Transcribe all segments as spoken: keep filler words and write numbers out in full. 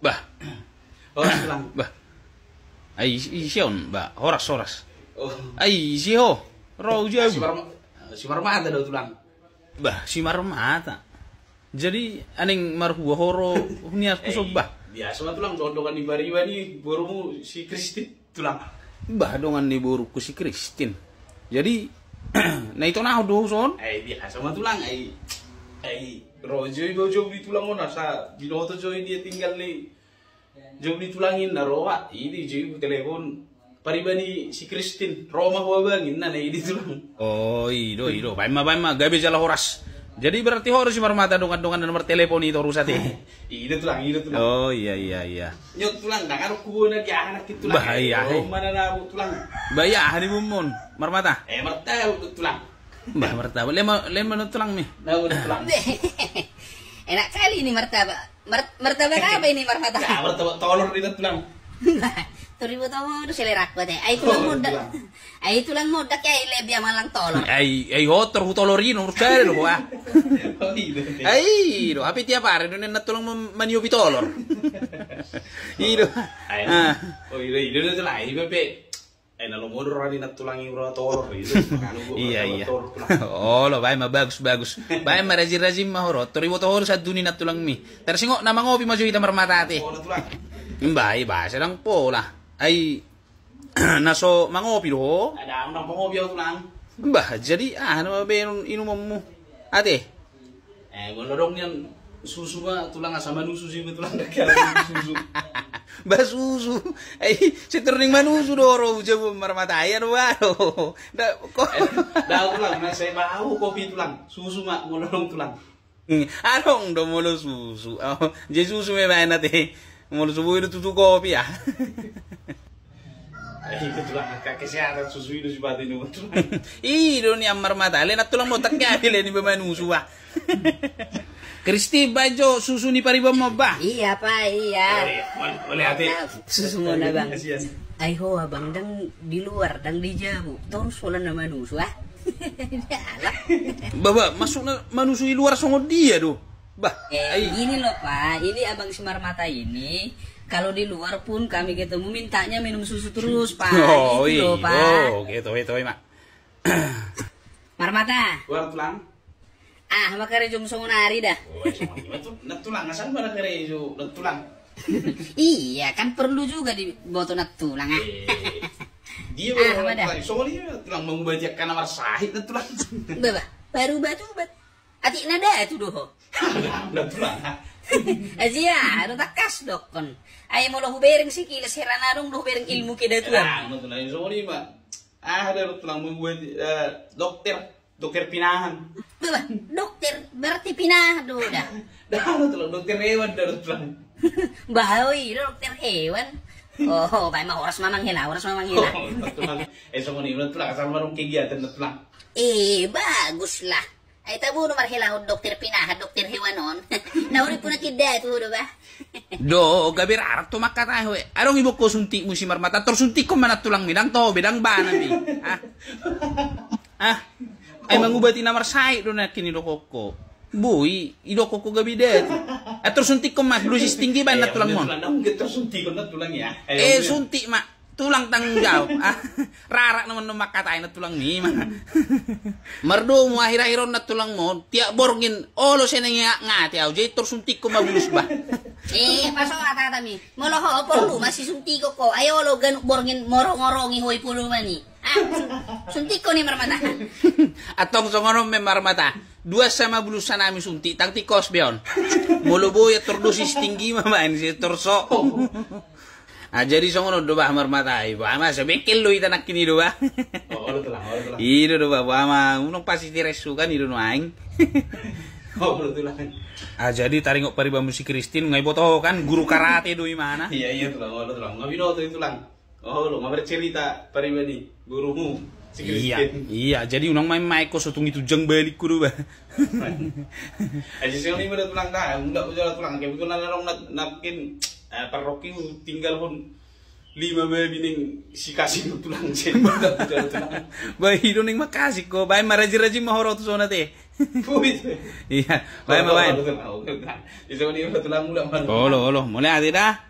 Bah. Horas, Tulang. Bah. Ai, ise on, bah. Horas, horas. Oh. Ai, ise ho? Ro jabu. Si Marma-, si Marmata do, Tulang. Bah, si Marmata. Jadi, aning marhua ho ro hunian ku so, bah. Biasa ma, Tulang, dongan-dongan ni pariban ni borumu si Kristin. Tulang. Bah, dongan ni boruku si Kristin. Jadi, na itonahon do ho son? Ai, biasa ma, Tulang, ai. Ai, ro jo i, ro jo i, Tulang, on, asa binoto jo i dia tinggal ni jo i, Tulang, i na ro, ah. I di jo i, telepon pariban ni si Kristin. Ro ma ho, Abang, inna na i di, Tulang. Oh, i do, i do. Baen ma, baen ma, gabe jala horas. Jadi berarti ho do si Marmata dongan-dongan na martelepon i torus, ate? I do, Tulang, i do, Tulang. Oh, iya, iya, iya. Nyo, Tulang, ndang adong hubungan lagi anak i, Tulang. Bah, iya, eh. Mana na, Tulang? Bah, iya, aha ni bummon, Marmata? Eh, martabak, Tulang. Bah, martabak. Lema, lema no, Tulang, mi. Na, Tulang. Enak kali ini martabak. Mar-, martabak apa ini, Marmata? Ya, martabak tolor di, Tulang. Tor iboto ho do selerakku, ate. Ai, Tulang, oh, modal. Tulang. Ai, Tulang, modal ya, lebih amalang tolor. Ai, ai, ho tor hutolor i, nomor sada do ho, ah. Oh, i do, ate. Ai, i do, hape tiap ari do ninna, Tulang, mem-, maniopi tolor. I do. Ai. Ah. Oh, i do, i do, Tulang, i pe. Eh, na lomo do roha ni Nantulang i ro tolor i do. Iya, iya. Olo, baen ma, bagus, bagus. Baen ma, rajin-rajin ma ho ro. Tor iboto ho do saduni Nantulang mi. Tarsingok na mangopi ma jo hita, Marmata, ate. Olo, Tulang. Bah, i bah, sedang pola. Ai, na so mangopi do ho? Ndang, ndang mangopi au, Tulang. Bah, jadi aha nama be inumonmu, ate? Eh, molo adong nian susu ma, Tulang, asa manusu si, Tulang, ndang hea susu. Bah, susu. Eh, sai tor naeng manusu do ro jabu, Marmata, ia do, bah. Nda, ko- Eh, ndang, Tulang, na sai bau kopi, Tulang. Susu ma molo adong, Tulang. Hmm, adong do molo susu. Oh, jadi susu ma ibaen, ate. Molo so boi do tutu kopi, ah. Ai, Tulang, angka kesehatan susu i do sipata inumon, Tulang. I do nian, Marmata, alai Nantulang, molo ndang hea be, alai niba manusu, bah. Kristin, baen jo susu ni paribanmon, bah. Iya, Pa, iya. Eh, iya. Mauliate. Susu muna, Bang. Iya, iya. Ai ho, Abang, ndang di luar, ndang di jabu. Torus holan na manusu, ah. Bah, bah, maksudna manusu di luar songon dia do? Bah, eh, ai. Gini loh, Pa, ini Abang si Marmata ini, kalau di luar pun kami ketemu mintanya minum susu terus, Pa. Oh, gitu loh, iya, Pa. Oh, gitu, gitu, Mak. Marmata. Ua, Tulang. Ah, makarejo songon ari da. Oh, songon ari ma, Tulang, asal ma na karejo, Tulang. Iya, kan perlu juga diboto Nantulang, ah. Eh, dia, ah, baru ma da. Tulang, songon i ma, Tulang, mangubati angka na marsahit, Tulang. Bah, bah, baru batu, bat. Atik na datu do ho. Ndang, Tulang. Aji, ah, do tangkas dokkon. Ai molo hubereng sikilas, heran adong do hubereng ilmu kedatuan. Ndang, Tulang, songon i ma. Ah, ada, Tulang, mangubati, eh, dokter, dokter pinahan. Bah, bah, dokter, berarti pinahan do da. Ndang, Tulang, dokter hewan da, Tulang. Bah, oi, dokter hewan. Oh, baen ma, horas ma manghela, horas ma manghela. Oh, Tulang. Eh, songon i ma, Tulang, asal ma adong kegiatan, Tulang. Eh, baguslah. Ai tabo do marhelahon dokter pinahan, dokter hewan on. Na urip puna kidda tu do, bah. Do, gabe rarat tu mangkatai ho, eh. Adong iboan ho suntikmu si Marmata, tor suntikkon ma Nantulang mi, ndang toho be, ndang bana be. Ah. Ah. Ai mangubati na marsahit do nangkin idokkon ho. Boi, idokkon ho gabe datu. Ah, tor suntikkon ma, dosis tinggi baen Nantulang mon. Ndang, tor suntikkon Nantulang, ya. Eh, suntik ma. Tulang tanggung jawab. Ah, rarat nama non mangkatai Nantulang mi ma. Mardomu akhir-akhir on Nantulang mon, tiap borngin olo sai naeng ngate au, jadi tor suntikkon ma bulus, bah. Eh, paso hata-hata mi. Molo ho porlu ma sisuntikkon ho, ai olo ganup borngin morong-orongi ho i puluman i. Ah, suntikkon i, Marmata. Antong songon on ma, Marmata. Dua sama bulus sanami suntik, ndang tingkos be on. Molo boi, tor dosis tinggi ma baen, sai tor so. Ah, jadi songon on do, bah, Marmata, bah, masa bengkel do hita nangkin i do, bah. Oh, olo, Tulang, olo, Tulang. I do do, bah, bah, ma unang pasti teresu kan, i do nuaeng. Oh, olo, Tulang. Ah, jadi taringot paribanmu si Kristin, nga iboto ho kan, guru karate do imana. Iya, iya, Tulang, olo, Tulang. Nga binoto i, Tulang. Oh, olo, nga bercerita pariban ni gurumu si Kristin. Iya, iya, jadi unang main-main ho, so tung itu jang balik ho do, bah. Aji, songon i ma da, Tulang, da, undang jala, Tulang, kebetulan adong na-, nangkin, eh, parroki tinggalhon lima babi naeng siasing, Tulang, jadi undang jala, Tulang. Bah, i do naeng makasing ho, baen ma, rajin-rajin ma ho ro tu son, ate. Iya, baen ma baen. Olo, olo, mauliate da.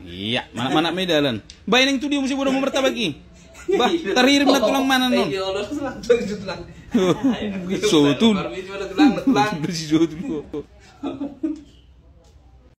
Iya, manat-manat ma i dalan. Baen, naeng tu dia muse bodo mu martabak i. Bah, tarhirim na tulang manang on. Sotul. Sotul.